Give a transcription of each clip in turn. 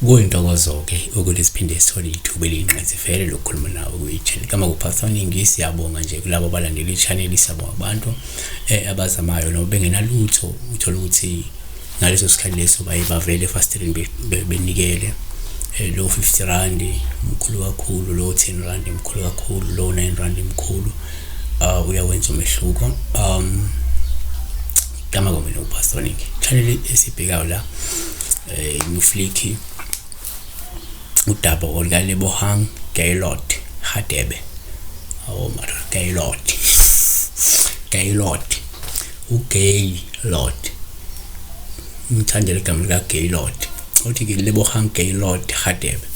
Kuyintokozo-ke ukuthi siphinde sithole ithuba eliyingqayizivele lokukhuluma nawe kwi-channel kaMakuphatha Siyabonga nje kulabo abalandela i-channel, siyabonga kubantu abazamayo noma bengenalutho, uthole ukuthi ngaleso sikhathi leso baye bavele efasiteleni benikele lo 50 rand mkhulu kakhulu, lo 10 rand mkhulu kakhulu, lo 9 rand mkhulu, uyawenza umehluko. Igama kwami uPastor Nick. Channel esibhekayo la New Flick, udaba olukaLebohang Gaylord Hadebe. Awu mara Gaylord, Gaylord, uGaylord, ngithandela igama lika Gaylord. Uthi ke Lebohang Gaylord Hadebe,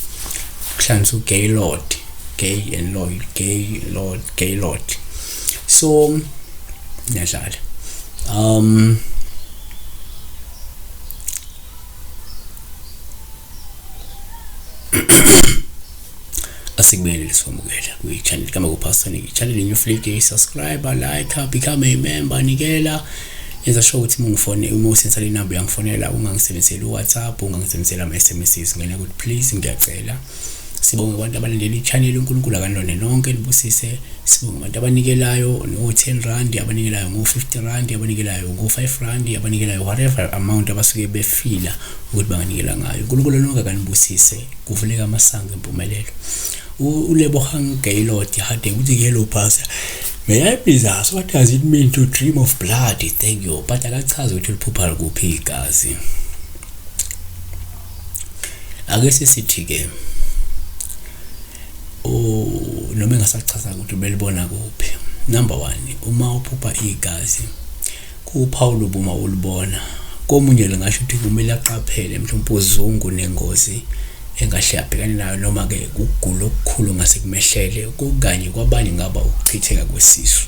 kuhlanganisa uGaylord, Gay and Lloyd, Gaylord, Gaylord. So ngiyadlala. Asikubingelele, sikwamukela kwi-channel kaMakuphatha. I-channel New Flick. Subscribe, like, become a member, nikela, yenza sure ukuthi uma ungifone, uma usenzela inamba uyangifonela, ungangisebenziseli u-WhatsApp, ungangisebenziseli ama-SMSs, ngena ukuthi please, ngiyacela. Sibonge abantu abalandela i-channel, uNkulunkulu akanilonde nonke, nibusise. Sibonge abantu abanikelayo ngo-10 rand, abanikelayo ngo-50 rand, abanikelayo ngo-5 rand, abanikelayo whatever amount abasuke befila ukuthi banganikela ngayo. uNkulunkulu nonke akanibusise, kuvuleka amasango empumelelo. ULebohang Gaylord Hadebe uthi, "Hello pastor, may I please ask, what does it mean to dream of blood? Thank you." But akachazi ukuthi uliphupha kuphi igazi. Ake sisithi-ke noma engasachaza ukuthi ubelibona kuphi. Number one, uma uphupha igazi kuwuphawu olubi uma ulibona. Komunye lingasho ukuthi kumele aqaphele mhlawumbe uzungu nengozi engahle abhekane nayo, noma-ke ukugula okukhulu ngase kumehlele, kukanye kwabanye ngaba ukuchitheka kwesisu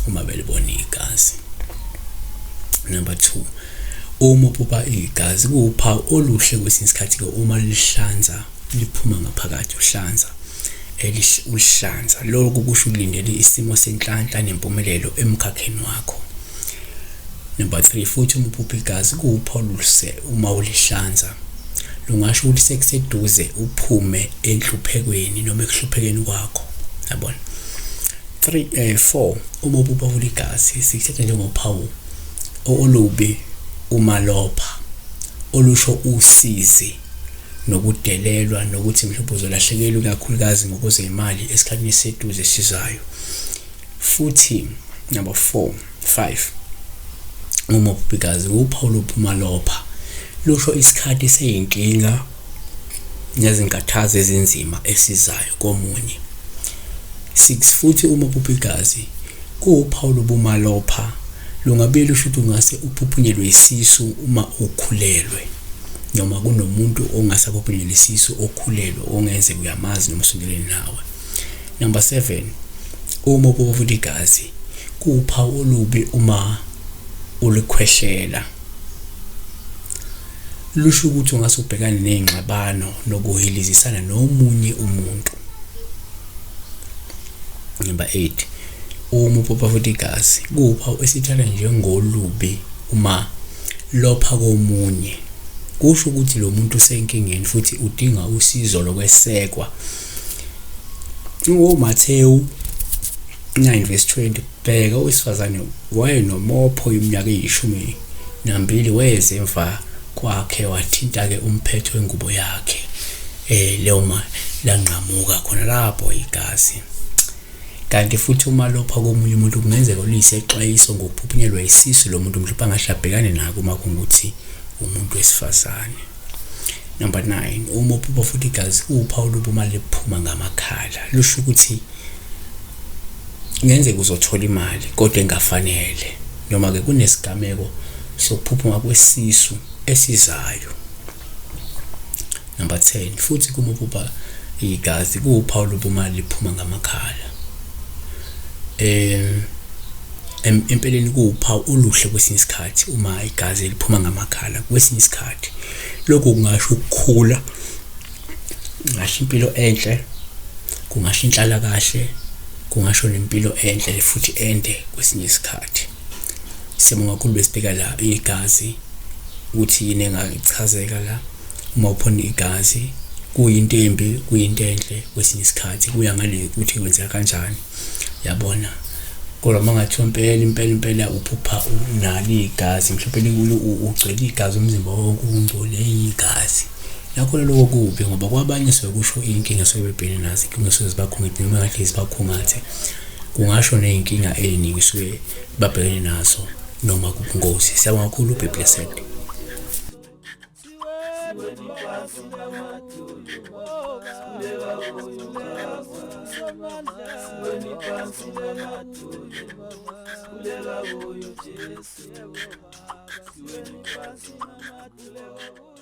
uma belibona igazi. Number two, uma uphupha igazi kuwuphawu oluhle kwesinye isikhathi-ke uma lihlanza, liphuma ngaphakathi, uhlanza, ulihlanza. Lokhu kusho ukulindela isimo senhlanhla nempumelelo emkhakheni wakho. Number 3, futhi uma uphupha igazi kuwuphawu oluhle uma ulihlanza, lungasho ukuthi sekuseduze uphume enhluphekweni noma ekuhluphekeni kwakho, yabona. 3 4, uma uphupha futhi igazi sikuthatha njengophawu olubi uma lopha, olusho usizi nokudelelwa nokuthi mhlawumbe uzolahlekelwa ikakhulukazi ngokwezemali esikhathini esiseduze esizayo. Futhi number 4 5, uma uphupha igazi uphawu luphuma lopha, lusho isikhathi seyinkinga nezinkathazo ezinzima esizayo komunye. 6, futhi uma uphupha igazi kuwuphawu lobumalopha, lungabe lusho ukuthi ungase uphuphunyelwe isisu uma ukhulelwe, noma kunomuntu ongase aphuphunyelwe isisu okhulelwe ongenzeka uyamazi noma usondelene nawe. Number 7, uma uphupha futhi igazi kuwuphawu olubi uma ulikhwehlela, lusho ukuthi ungase ubhekane ney'ngxabano nokuhilizisana nomunye umuntu. Number 8, uma uphupha futhi igazi kuwuphawu esithatha njengolubi uma lopha komunye, kusho ukuthi lo muntu usenkingeni futhi udinga usizo lokwesekwa. UMathewu 9 verse 20, bheka owesifazane wayenomopho iminyaka eyi-12, weza emva kwakhe wathinta-ke umphetho wengubo yakhe, leyo ma lanqamuka khona lapho igazi. Kanti futhi uma lopha komunye umuntu kungenzeka luyisexwayiso ngokuphuphunyelwa isisu lo muntu mhlawumbe angahle abhekane nako uma kungukuthi umuntu wesifazane. Number 9, uma uphupha futhi igazi kuwuphawu olubi uma liphuma ngamakhala, lusho ukuthi kungenzeka uzothola imali kodwa engafanele, noma-ke kunesigameko sokuphuphuma kwesisu esizayo. Number 10, futhi kuma uphupha igazi kuwuphawu olubi uma liphuma ngamakhala, empeleni kuwuphawu oluhle kwesinye isikhathi uma igazi liphuma ngamakhala. Kwesinye isikhathi lokhu kungasho ukukhula, kungasho impilo enhle, kungasho inhlalakahle, kungasho nempilo enhle futhi ende kwesinye isikhathi. Siyabonga kakhulu. Besibheka la igazi ukuthi yini engayichazeka la. Uma uphona igazi kuyinto embi, kuyinto enhle kwesinye isikhathi, kuya ngale ukuthi kwenzeka kanjani, yabona. Kodwa uma ngathiwa impela impela impela uphupha unalo igazi, mhlawumpe ugcwele igazi umzimba wonke ungcole igazi, nakhona lokho kubi ngoba kwabanye suke kusho iy'nkinga suke bebhekene nazo, iy'nkinga suke zibakhungethe noma ngahle zibakhungathe. Kungasho ney'nkinga ey'ningi suke babhekene nazo noma kubungozi. Siyabonga kakhulu, be blessed. Siweni phansi namadolo.